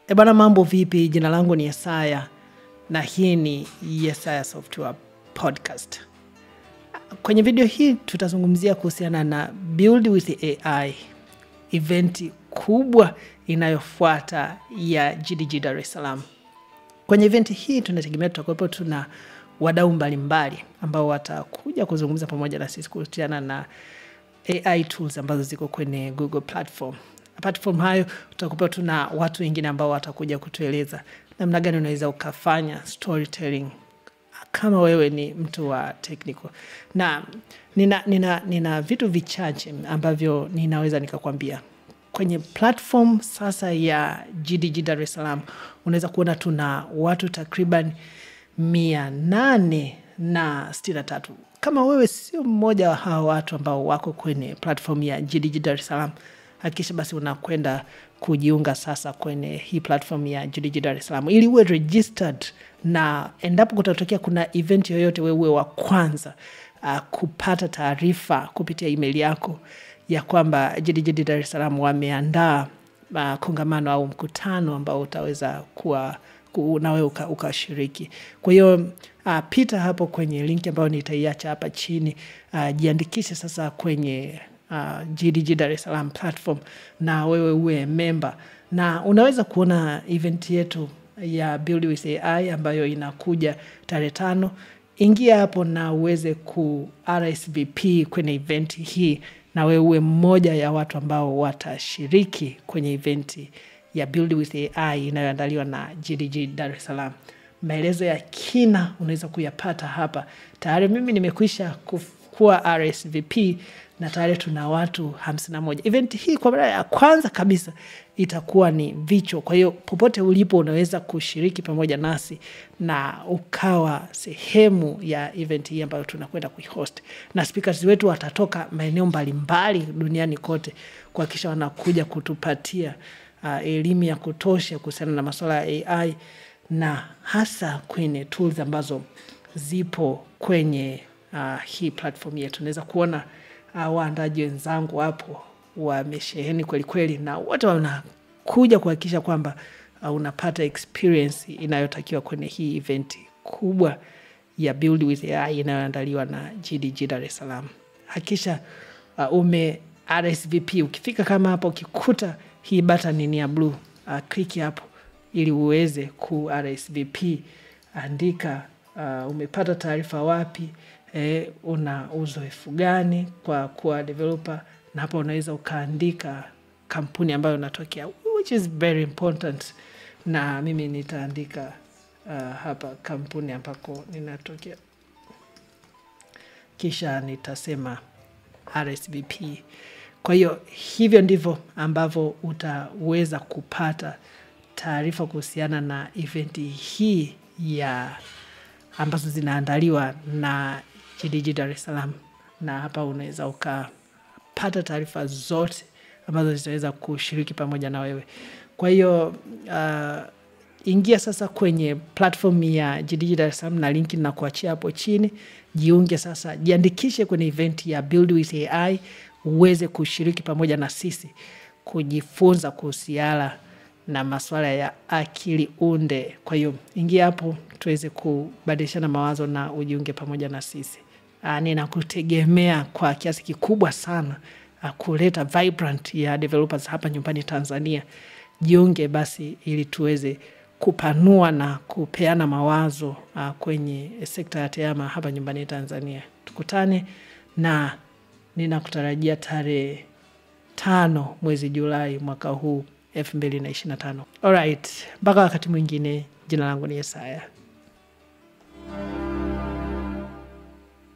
Ebana, mambo vipi? Jina langu ni Yesaya na hii ni Yesaya Software Podcast. Kwenye video hii tutazungumzia kuhusiana na Build with AI, event kubwa inayofuata ya GDG Dar es Salaam. Kwenye event hii tunategemea tutakuwepo tuna wadau mbalimbali ambao watakuja kuzungumza pamoja na sisi kuhusiana na AI tools ambazo ziko kwenye Google platform. Apart from hayo, tutakuwa tuna watu wengine ambao watakuja kutueleza namna gani unaweza ukafanya storytelling kama wewe ni mtu wa technical. Na nina vitu vichache ambavyo ninaweza nikakwambia. Kwenye platform sasa ya GDG Dar es Salaam unaweza kuona tuna watu takriban 863. Kama wewe sio mmoja wa hao watu ambao wako kwenye platform ya GDG Dar es Salaam, hakikisha basi unakwenda kujiunga sasa kwenye hii platform ya GDG Dar es Salaam ili uwe registered, na endapo kutatokea kuna event yoyote wewe uwe wa kwanza kupata taarifa kupitia email yako ya kwamba GDG Dar es Salaam wameandaa kongamano au mkutano ambao utaweza kuwa na wewe ukashiriki. Kwa hiyo pita hapo kwenye link ambayo nitaiacha hapa chini, jiandikishe sasa kwenye GDG Dar es Salaam platform na wewe uwe member, na unaweza kuona event yetu ya Build with AI ambayo inakuja tarehe 5. Ingia hapo na uweze ku RSVP kwenye event hii na wewe uwe mmoja ya watu ambao watashiriki kwenye event ya Build with AI inayoandaliwa na GDG Dar es Salaam. Maelezo ya kina unaweza kuyapata hapa. Tayari mimi nimekwisha kuwa RSVP na tayari tuna watu 51. Event hii kwa mara ya kwanza kabisa itakuwa ni vichwa. Kwa hiyo popote ulipo unaweza kushiriki pamoja nasi na ukawa sehemu ya event hii ambayo tunakwenda kuihost. Na speakers wetu watatoka maeneo mbalimbali duniani kote kuhakikisha wanakuja kutupatia elimu ya kutosha kuhusiana na masuala ya AI na hasa kwenye tools ambazo zipo kwenye hii platform yetu. Unaweza kuona waandaji wenzangu hapo wamesheheni kweli kweli, na wote wanakuja kuhakikisha kwamba unapata experience inayotakiwa kwenye hii event kubwa ya Build with AI inayoandaliwa na GDG Dar es Salaam. Hakikisha ume RSVP. Ukifika kama hapo ukikuta hii button ni ya blue, click hapo ili uweze ku RSVP. Andika umepata taarifa wapi, una uzoefu gani kwa kuwa developer, na hapa unaweza ukaandika kampuni ambayo unatokea, which is very important. Na mimi nitaandika hapa kampuni ambako ninatokea, kisha nitasema RSVP. Kwa hiyo hivyo ndivyo ambavyo utaweza kupata taarifa kuhusiana na event hii ya ambazo zinaandaliwa na GDG Dar es Salaam. Na hapa unaweza ukapata taarifa zote ambazo zitaweza kushiriki pamoja na wewe. Kwa hiyo ingia sasa kwenye platform ya GDG Dar es Salaam na linki na kuachia hapo chini. Jiunge sasa, jiandikishe kwenye event ya Build with AI uweze kushiriki pamoja na sisi kujifunza kuhusiana na masuala ya akili unde. Kwa hiyo ingia hapo tuweze kubadilishana mawazo na ujiunge pamoja na sisi. Ninakutegemea kwa kiasi kikubwa sana kuleta vibrant ya developers hapa nyumbani Tanzania. Jiunge basi ili tuweze kupanua na kupeana mawazo kwenye sekta ya tehama hapa nyumbani Tanzania. Tukutane na ninakutarajia tarehe 5 mwezi Julai mwaka huu 2025. Alright, mpaka wakati mwingine, jina langu ni Yesaya.